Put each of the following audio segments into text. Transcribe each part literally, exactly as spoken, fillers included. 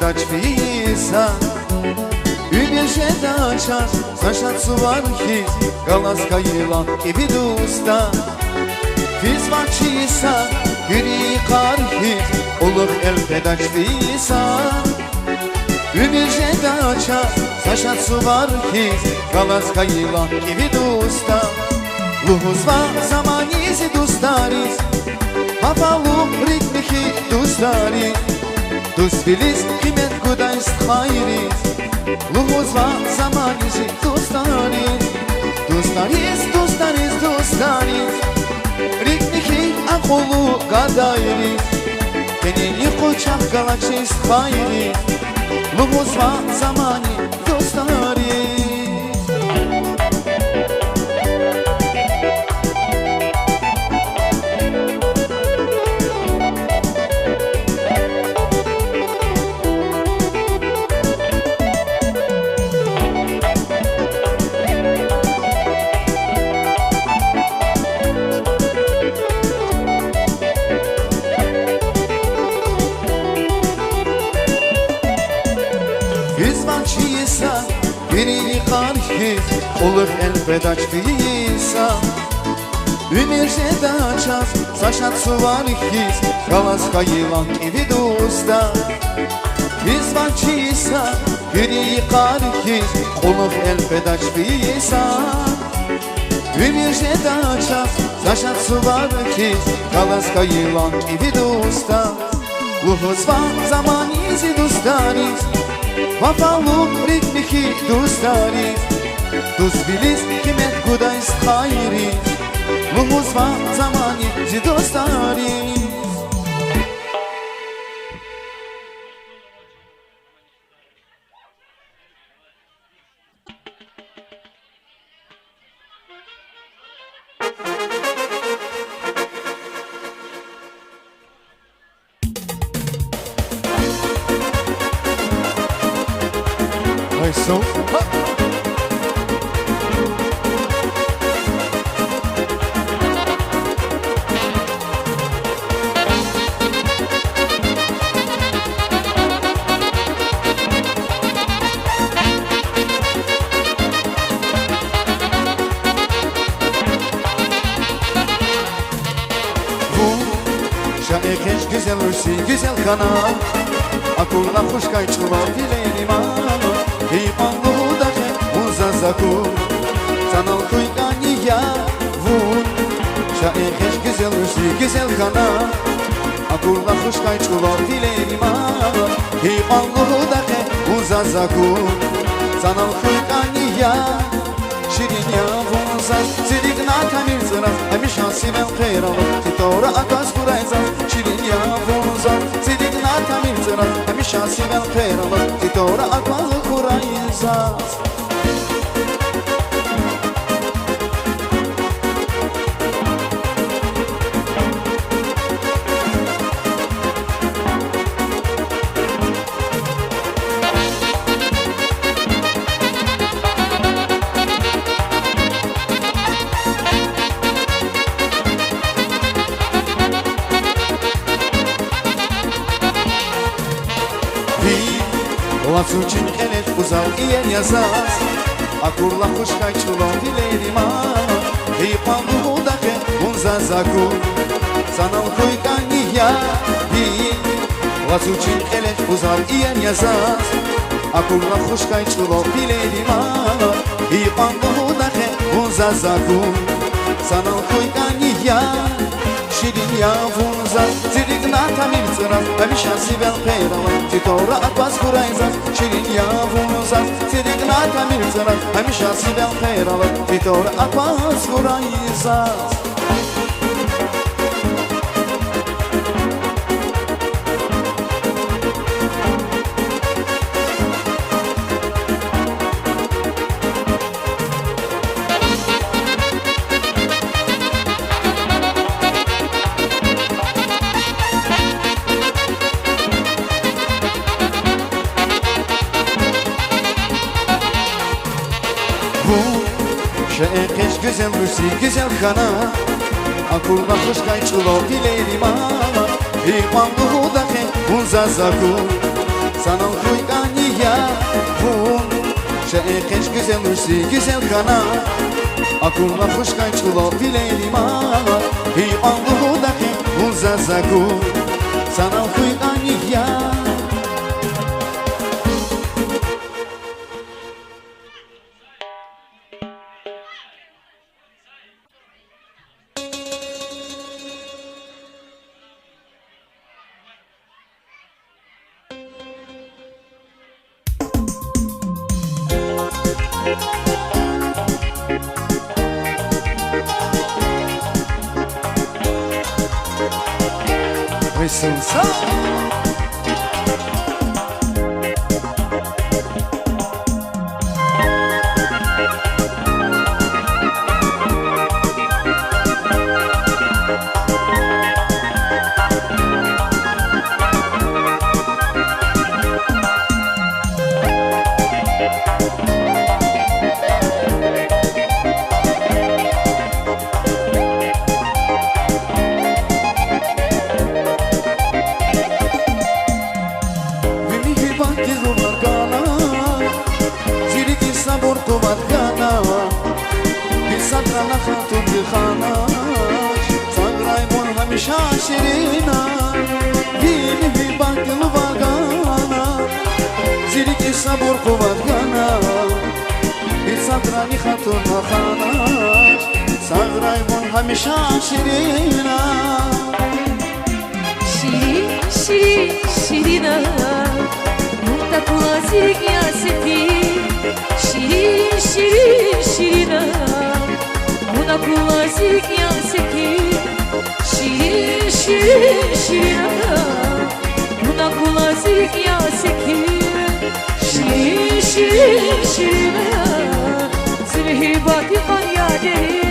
Дач фейи са, уьмуьр жеда чаз са шад сувар хьиз, галаз хьайила кӀеви дустар. Физвач са, куьруь йикъар хьиз, кьулухъ элкъведач фейи са. Уьмуьр жеда чаз са шад сувар хьиз, галаз хьайила кӀеви дустар. Лугьузва замани зи дустариз, вафалу рикӀ михьи дустариз, дуствилиз къимет гудай стхайриз. Лугьузва замани зи дустариз, дустариз, дустариз, дустариз, рикӀ михьи акьуллу гадайриз, къенин юкъуз чахъ галачиз хайриз. Лугьузва замани дустариз. Физвач са, куьруь йикъар хьиз, кьулухъ элкъведач фейи са. Уьмуьр жеда чаз са шад сувар хьиз, галаз хьайила кӀеви дустар. Физвач са, куьруь йикъар хьиз, кьулухъ элкъведач фейи са. Уьмуьр жеда чаз са шад сувар хьиз, галаз хьайила кӀеви дустар. Лугьузва замани зи дустариз, вафалу рикӀ михьи дустариз, дуствилиз къимет гудай стхайриз. Лугьузва замани зи дустариз. Гьай сав. Вун ша экъечӀ, гуьзел руьгь, гуьзел хьана, акурла хуш хьай чӀулав вилерин ман, гьикьван лугьудахъ вун заз акур, санал хьуй кӀани я вун. Ша экъечӀ, гуьзел руьгь, гуьзел хьана, акурла хуш хьай чӀулав вилерин ман, гьикьван лугьудахъ вун заз акур, санал хьуй кӀани я. Ширин я вун заз, цӀиригна тамир цӀраз, гьамиша сивел хъвер алаз, ти тавра акваз хьурай заз. Ширин я вун заз, цӀиригна тамир цӀраз, гьамиша сивел хъвер алаз, ти тавра акваз хьурай заз. Вил лацу чин кьелел кьузвай иер я заз, акурла хуш хьай чӀулав вилерин ман, гьикьван лугьудахъ вун заз акур, санал хьуй кӀани я вун. Лацу чин кьелел кьузвай иер я заз, акурла хуш хьай чӀулав вилерин ман, гьикьван лугьудахъ вун заз акур, санал хьуй кӀани я. Ширин я вун заз, цӀиригна тамир цӀраз, гьамиша сивел хъвер алаз, ти тавра акваз хьурай заз. Ширин я вун заз, цӀиригна тамир цӀраз, гьамиша сивел хъвер алаз, ти тавра акваз хьурай заз. Вун ша экъечӀ, гуьзел руьгь, гуьзел хьана, акурла хуш хьай чӀулав вилерин ман, гьикьван лугьудахъ вун заз акур, Санал хьуй кӀани я вун, ша экъечӀ гуьзел руш зи гуьзел хьана, акурла хушкай чӀулав вилерин мад, гьикьван лугьуда хьи вун заз акур. Санал хьуй кӀани я. Весел са. Ви муьгьуьббатди лувар гана, зи рикӀиз сабур къуват гана, гьич садрани хатур хьанач, сагърай вун гьамиша, ширина. Ви муьгьуьббатди лувар гана, зи рикӀиз сабур къуват гана, гьич садрани хатур хьанач, сагърай вун гьамиша, ширина. Ширин, ширин, ширина, вун такула зи рикӀ я сефил. Ширин, ширин, ширина, вун акула зи рикӀ я сефил. Ширин, ширин, ширина, вун акула зи рикӀ я сефил. Ширин, ширин, ширина, зи муьгьуьббатдин къван я дерин.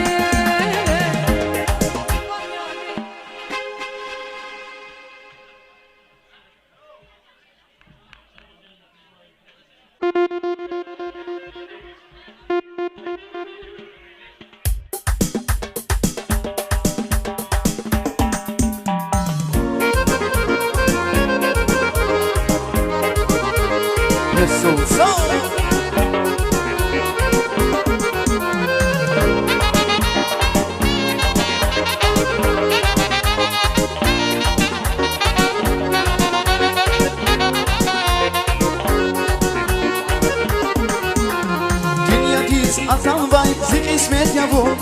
Дуьньядиз атанвай зи кьисмет я вун,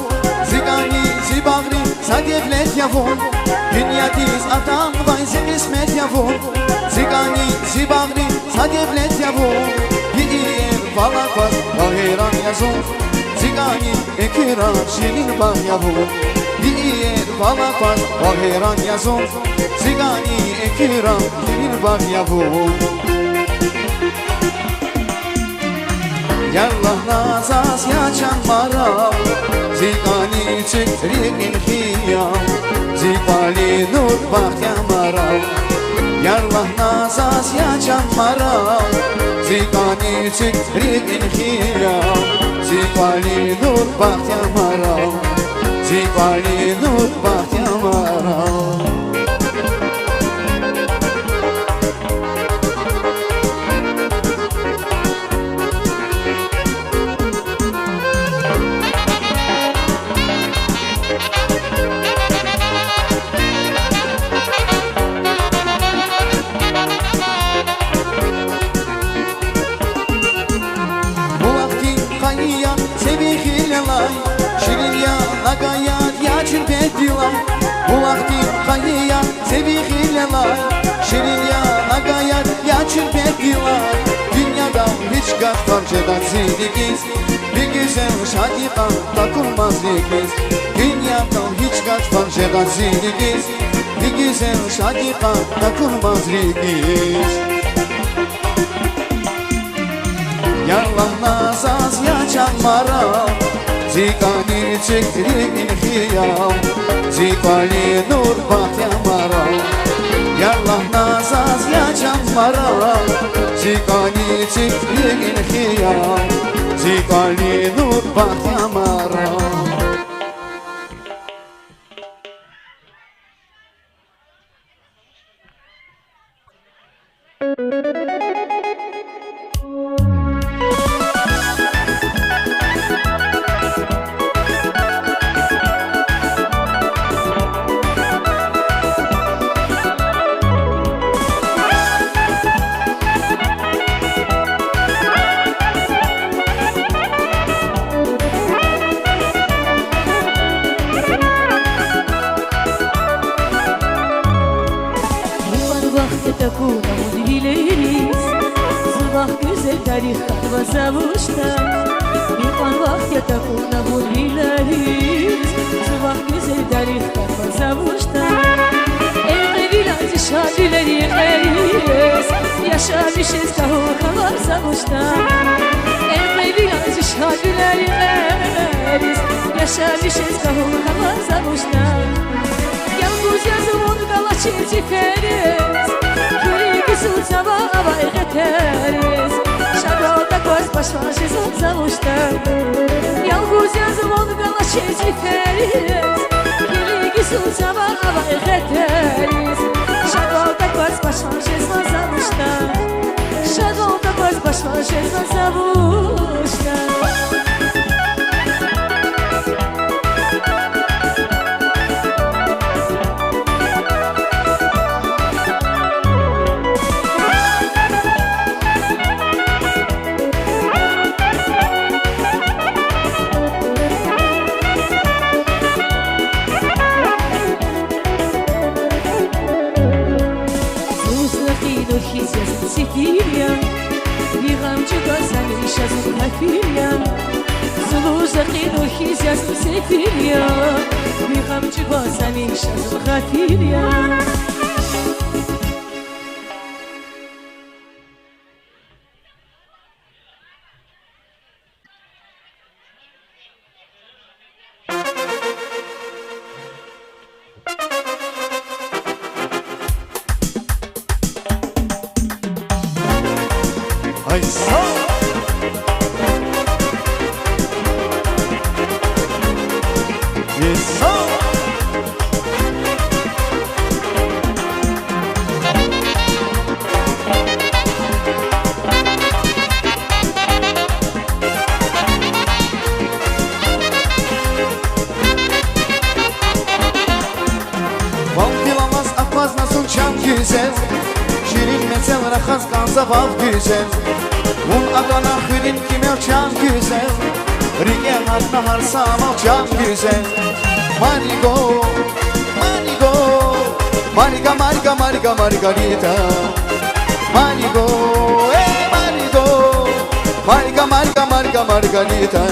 зи кӀани зи багъри са девлет я вун. Дуьньядиз атанвай зи кьисмет я вун, зи кӀани зи багъри са девлет я вун. Виридан вал акваз ва гьейран я зун, зи кӀани экуьнран ширин багъ я вун. Виридан вал акваз ва гьейран я зун, зи кӀани экуьнран ширин багъ я вун. Ярлагьна заз, я чан марал, зи кӀани цуьк рикӀин хиял, зи кӀвалин нур, бахт я марал. Ярлагьна заз, я чан марал, зи кӀани цуьк рикӀин хиял, зи кӀвалин нур, бахт я марал, зи кӀвалин нур, бахт я марал. Булахдин къайи я, севи гъилелай, ширин я, нагаяд я чун бедилай. Булахдин къайи я, севи гъилелай, ширин я, нагаяд я чун бедилай. Дуьньядал гьич гатфар жедач зи рикӀиз, ви гуьзел шадикьа такурмаз рикӀиз. Дуьньядал гьич гатфар жедач зи рикӀиз, ви гуьзел шадикьа такурмаз рикӀиз. Ярлагьна заз, я чан марал, зи кӀани цуьк рикӀин хиял, зи кӀвалин нур, бахт я марал. Ярлагьна заз, я чан марал, зи кӀани цуьк рикӀин хиял, зи кӀвалин нур, бахт я марал. Дарихъ хьанва за вучда, икьван вахт я такурна вун вилериз, зун вахъ гуьзел дарихъ хьанва за вучда. Элкъвевилан зи шад вилер йикъериз, яшамишиз кагьул хьанва за вучда. Элкъвевилан зи шад вилер йикъериз, яшамишиз кагьул хьанва за вучда. Ялгъуз я зун вун галачиз цифериз, килигиз зун цава авай гъетериз, шадвал такваз башламишиз зун за вучда. Ялгъуз я зун вун галачиз цифериз, килигиз зун цава авай гъетериз, шадвал такваз башламишиз зун за вучда. Шадвал такваз башламишиз зун за вучда. Зулуз ракъинур хьиз я зун сефил я, ви гъам чӀугваз гьамиша зун гъафил я. Зулуз ракъинур хьиз я зун сефил я, ви гъам чӀугваз гьамиша зун гъафил я. Гьай са! Гьай са! Вал пиламаз акъвазна зун, чан гуьзел, ширин мецел рахаз кӀанзава, вав гуьзел. Вун атӀана хуьруьн кимел, чан гуьзел, рикӀе гьатна гьар са амал, чан гуьзел. Мариго, Мариго, Марига, Марига, Марига, Маргарита. Мариго, э, Мариго, Марига, Марига, Марига, Маргарита.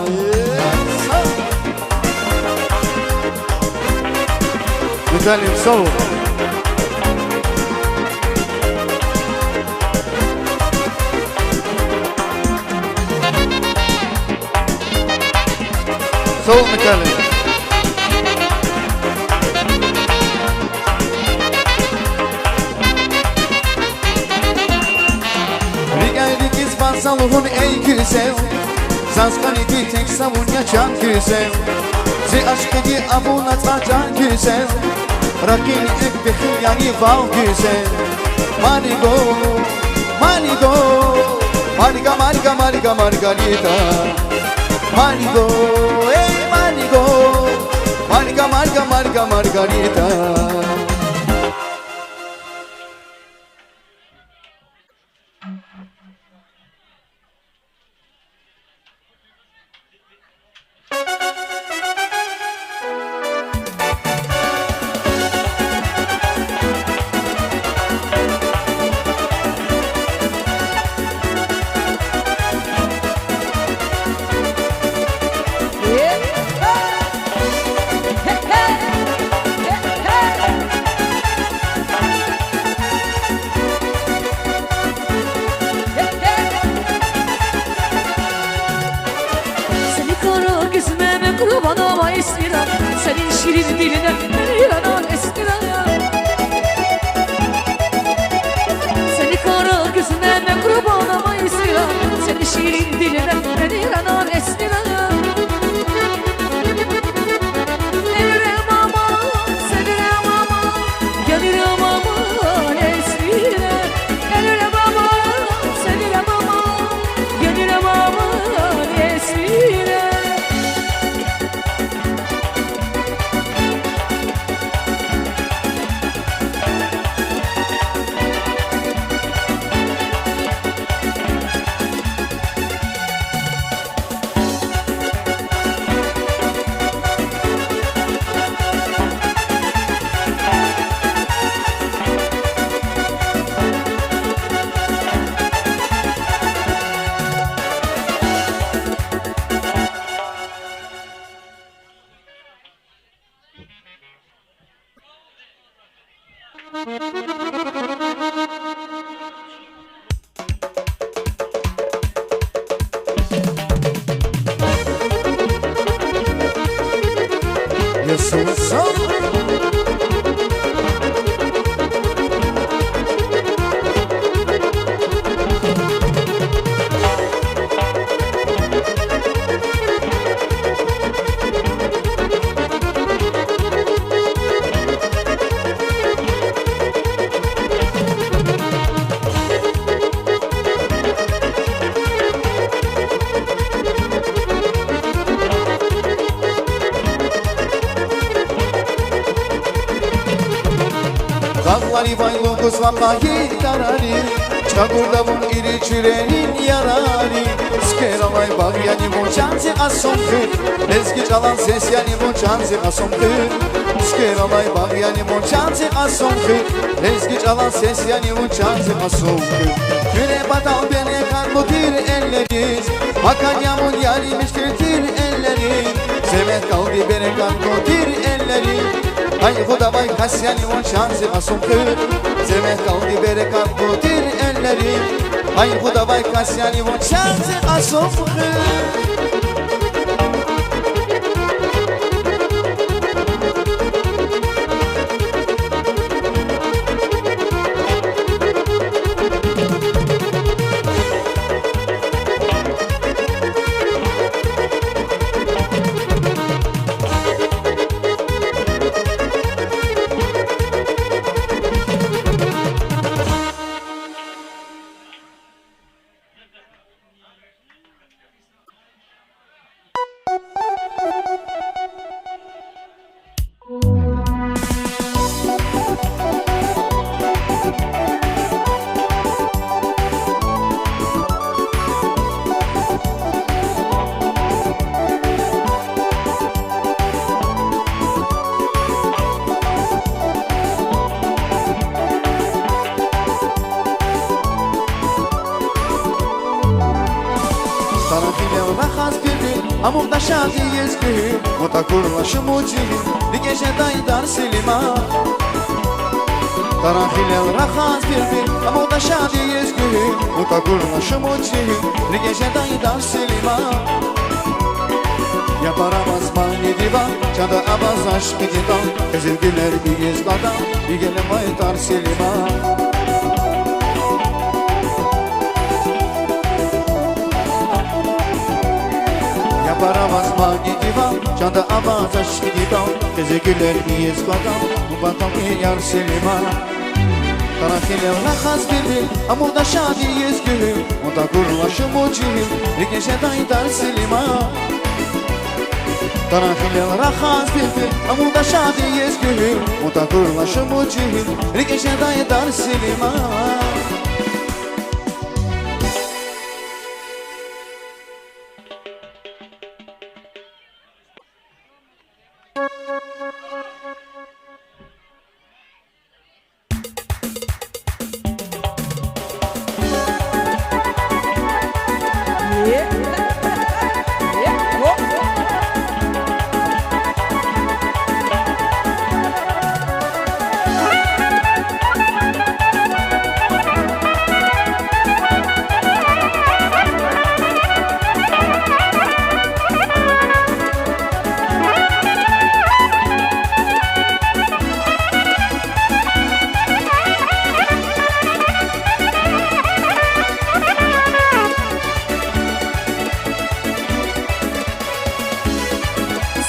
Э, са- Виталий, сав. Сав, Виталий. РикӀяй рикӀиз ваз за лугьун, эй гуьзел, заз кӀаниди тек са вун я, чан гуьзел. Зи ашкъиди авуна цӀа, чан гуьзел, ракъини экв пехил яни, вав гуьзел. Мариго, Мариго, Марига, Марига, Марига, Маргарита. Мариго, эй, Мариго, Марига, Марига, Марига, Маргарита. Сени кара гуьзлуьне кьурбан ава, эсмиран, сени ширин дилине гьейранан, эсмиран. Сени кара гуьзлуьне кьурбан ава, эсмиран, сени ширин дилине гьейранан, эсмиран. Элрам аман, сенрам аман, гелрам аман, эсмиран. Элрам аман, сенрам аман, гелрам аман, эсмиран. Дагълари вайлугуз вакъаи тарарин, чӀагурда вун ирид чуьрерин ярарин. Цуьквер алай багъ яни вун, чан зи Кьасум хуьр, лезги чӀалан сес яни вун, чан зи Кьасум хуьр. Цуьквер алай багъ яни вун, чан зи Кьасум хуьр, лезги чӀалан сес яни вун, чан зи Кьасум хуьр. Куьне патал берекат гун тир эллериз, гьакӀ я вун яримиш тир тир эллерин. Зегьмет кӀалди берекат гун тир эллерин. Гьа гъудавай кас яни вун, чан зи Кьасум хуьр, зегьмет кӀалди берекат гун тир эллерин. Гьа гъудавай кас яни вун, чан зи Кьасум хуьр. Таран хилел рахаз билбил, амукьда шад ийиз гуьгьуьл, вун такурла шумуд жегьил, рикӀе жедай Дарселима. Таран хилел рахаз билбил, амукьда шад ийиз гуьгьуьл, вун такурла шумуд жегьил, рикӀе жедай Дарселима. Я пара ваз магьни диван, чанда аваз ашкъи дидал, къизил гуьлер ийиз кьадан, ви геле вай Дарселима. Я пара ваз магьни диван, чанда аваз ашкъи дидал, къизил гуьлер ийиз кьадан, вун патал, я Дарселима. Таран хилел рахаз билбил, амукьда шад ийиз гуьгьуьл, вун такурла шумуд жегьил, рикӀе жедай Дарселима. Таран хилел рахаз билбил, амукьда шад ийиз гуьгьуьл, вун такурла шумуд жегьил, рикӀе жедай Дарселима.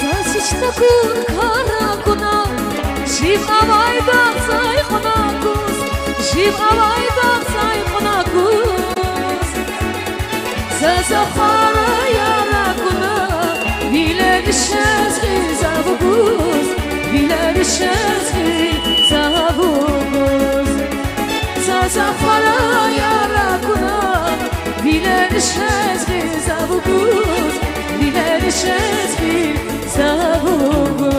Заз гьич такун кар акуна, жив авай дагъзай кьуна гуз, жив авай дагъзай кьуна гуз. Заз ахварай яр акуна, вилеришез гъиз за вугуз, вилеришез гъиз за вугуз. Заз ахварай яр акуна, вилеришез гъиз за вугуз, вилеришез гъиз за вугуз.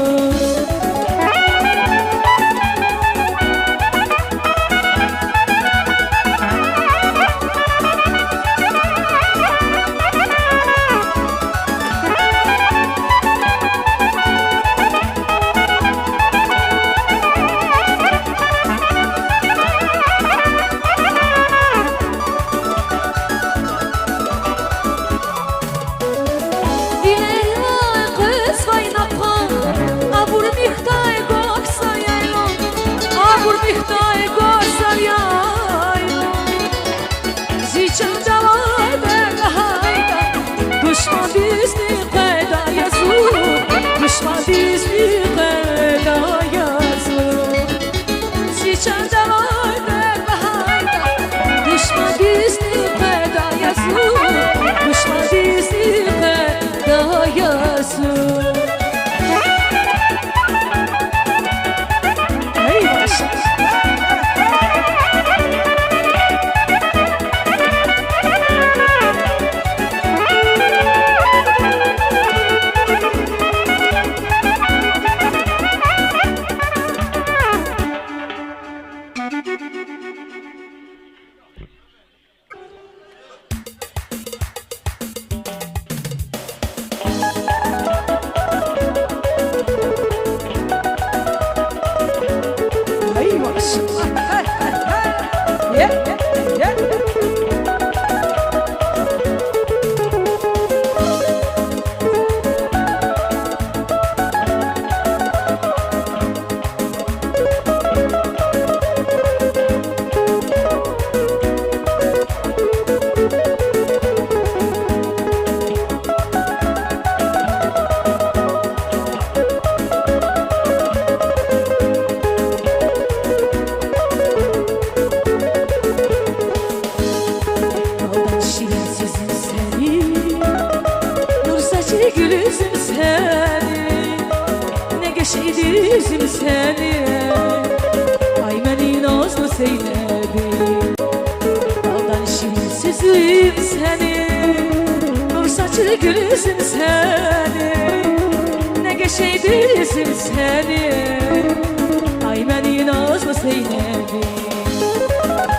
Гишидизим сени, ай мени назлу Зейнеби. Балдан ширин сизим сени, нур сачир гуьлзим сени, не гишидизим сени, ай мени назлу Зейнеби.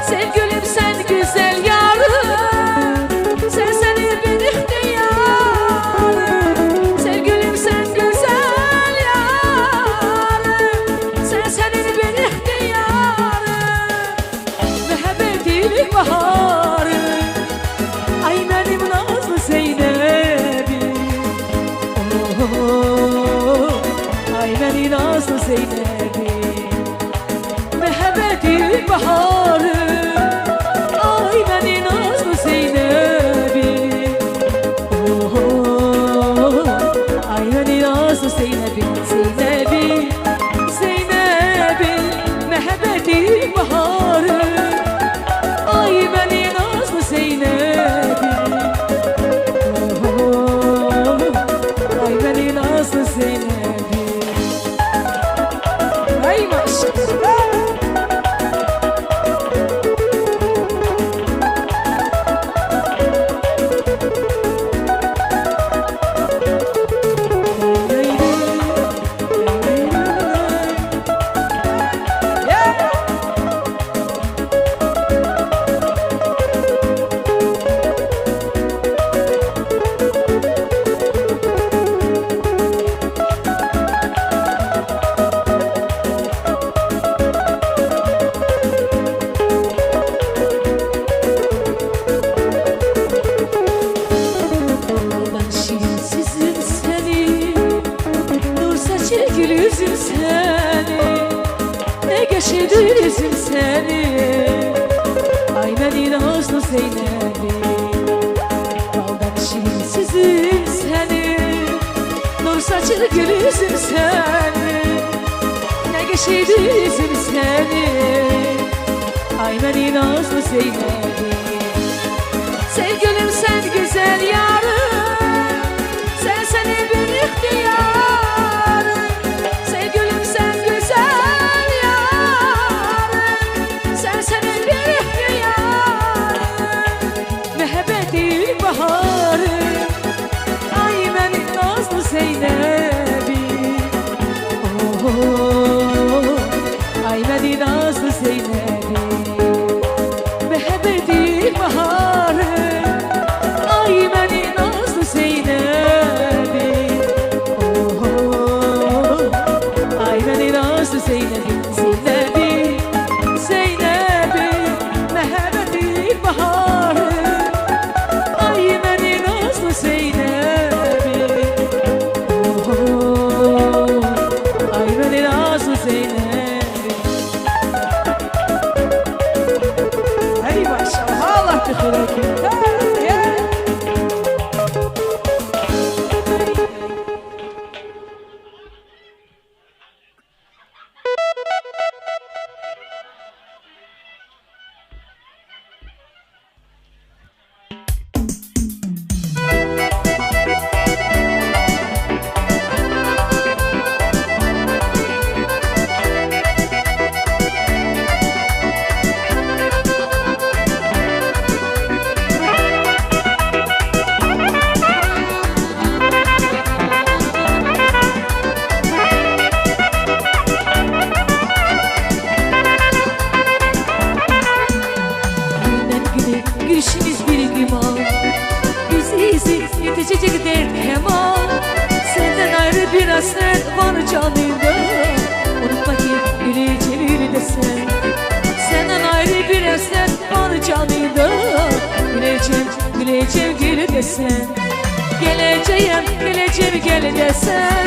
Sevgilim sen güzel yarım, sen senin bir ihtiyarım. Sevgilim sen güzel yarım, sen senin bir ihtiyarım. Muhabbetin baharı, ay benim nazlı Zeynep'im. Oh, ay benim nazlı Zeynep'im. Muhabbetin baharı, ay benim nazlı Zeynep'im. Oh, ay benim nazlı Zeynep'im, Zeynep'im, Zeynep'im. Muhabbetin baharı, ay benim nazlı Zeynep'im. Oh, ay benim nazlı Zeynep'im. Ay maşallah. Baldan şirin suzum seni, nur saçır gül üzüm seni, ne geçidir üzüm seni, ay meni nazlı Zeynep'im. Baldan şirin suzum seni, nur saçır gül üzüm seni, ne geçidir üzüm seni, ay meni nazlı Zeynep'im. Sevgilim sen güzel yarım, sen senin bir ihtiyarım. Sevgilim sen güzel yarım, sen senin bir ihtiyarım. Muhabbetin baharı, ay meni nazlı Zeynep'im. Oh, ay meni nazlı Zeynep'im. Muhabbetin baharı, ay meni nazlı Zeynep'im. Oh, ay meni nazlı Zeynep'im, Zeynep'im, Zeynep'im. Muhabbetin baharı, ay meni nazlı Zeynep'im. Oh, ay meni nazlı Zeynep'im. Ey maşallah, Allah küfür etsin. Günden güne gülüşümüz bir güman. Bizi izleyip yetişecek dert keman. Senden ayrı bir hasret var canımda. Unutma ki güleceğim gül desen. Senden ayrı bir hasret var canımda. Güleceğim, güleceğim gül desen. Geleceğim, geleceğim gel desen.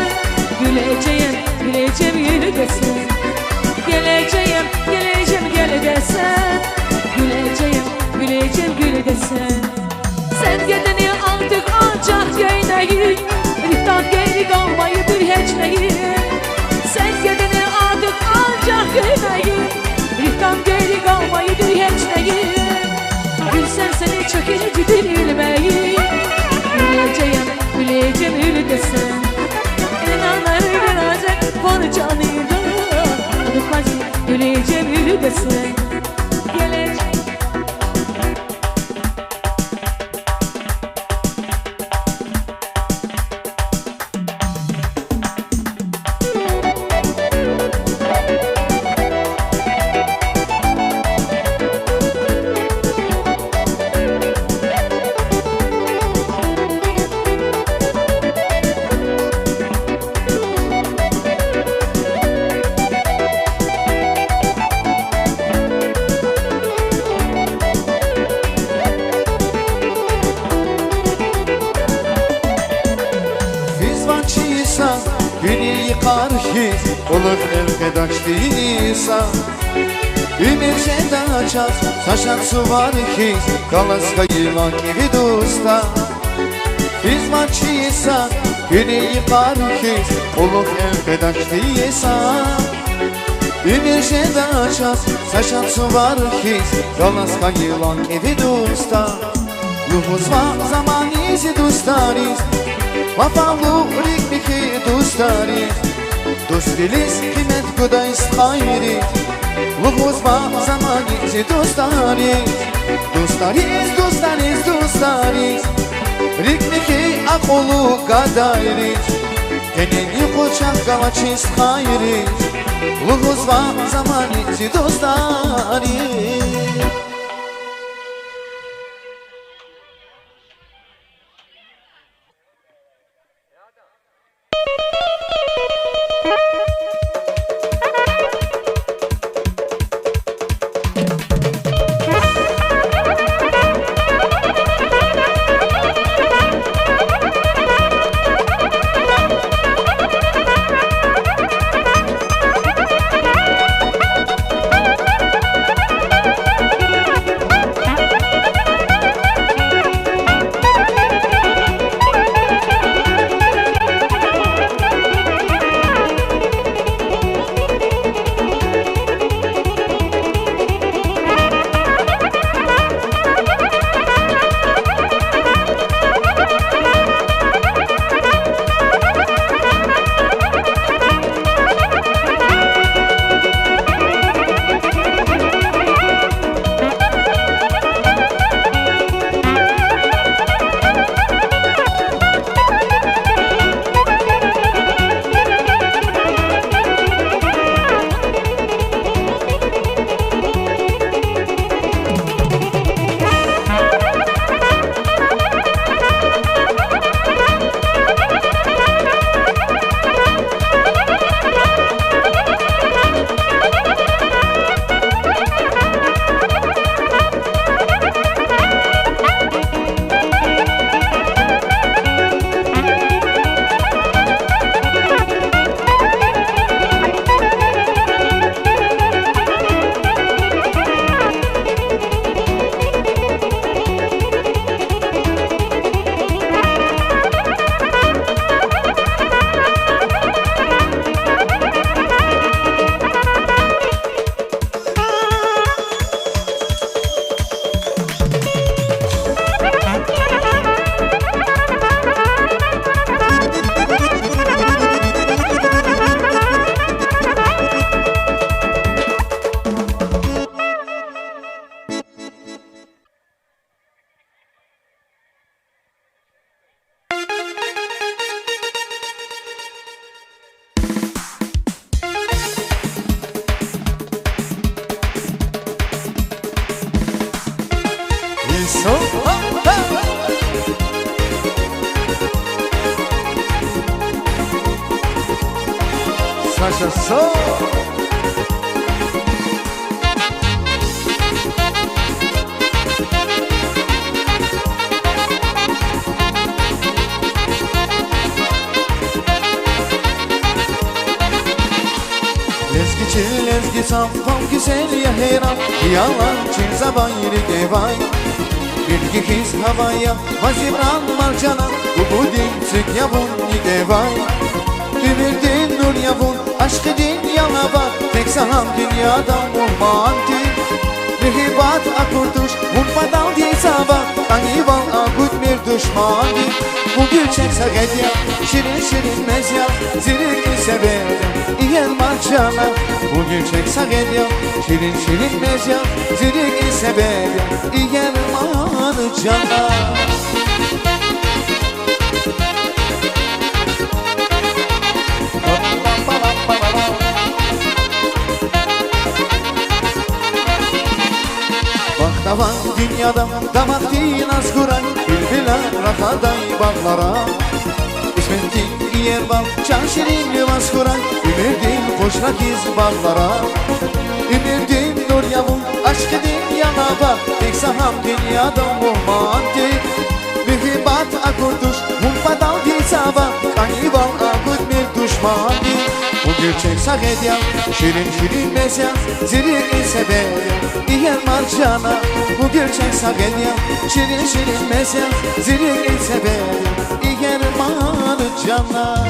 Güleceğim, güleceğim gül desen. Geleceğim, geleceğim gel desen. Güleceğim, güleceğim gül desen. Sen gideni artık ancak göyneyim. Ruhtan geri kalmayıdır hiç neyim. Sen gideni artık ancak göyneyim. Ruhtan geri kalmayıdır hiç neyim. Gülsem seni çok incidir ilmeyim. Güleceğim, güleceğim gül desen. İnan, birazcık Элкъведач тийиса, уьмуьр жеда чаз са шад сувар хьиз, галаз хьайила кӀеви дустар. Физмачиса, куьне йикъар хьиз, кьулухъ элкъведач тийиса. Уьмуьр жеда чаз са шад сувар хьиз, галаз хьайила кӀеви дустар. Лугьузва замани зи дустариз, вафалу рикӀ михьи дустариз, дуствилиз къимет гудай стхайриз. Лугьузва замани зи дустариз, дустариз, дустариз, дустариз, рикӀ михьи акьуллу гадайриз, къенени къуз чахъ галачиз стхайриз. Лугьузва замани зи дустариз. Инсан. Саша, са. Лезги чил, лезги цав, кван гуьзел я, гьейран, ялан, чир завай рикӀе авай. Мирги хьиз гьава я, ваз Имран, Маржана, бубудин цуьк я вун, никӀе авай. Уьмуьрдин нур я вун, ашкъидин ялава, тек са гьам дуьньяда мугьман тир. Муьгьуьббат акур туш, вун паталди цава, кӀанивал агудмир душманди. Вун гуьрчег сагъед я, ширин-ширин мез я, зи рикӀин себеб я, иер Маржана. Вун гуьрчег сагъед я, ширин-ширин мез я, зи рикӀин себеб я, иер Маржана. Бахтавар дуьньяда дамах тийин аз гурай, билбилар рахадай багълара. Кьисметдин иервал, чан ширин ваз хьурай, уьмуьрдин къушра хьиз багълара. Уьмуьрдин нур я вун, ашкъидин ялава, тек са гьам дуьньяда мугьман тир. Муьгьуьббат акур туш, вун паталди цава, кӀанивал агудмир душманди. Вун Гуьлчех сагъ эд я, ширин-ширин мез я, зи рикӀин цебер я, иер маржана. Гуьлчех сагъ эд я, ширин-ширин мез я, зи рикӀин цебер я, иер маржана.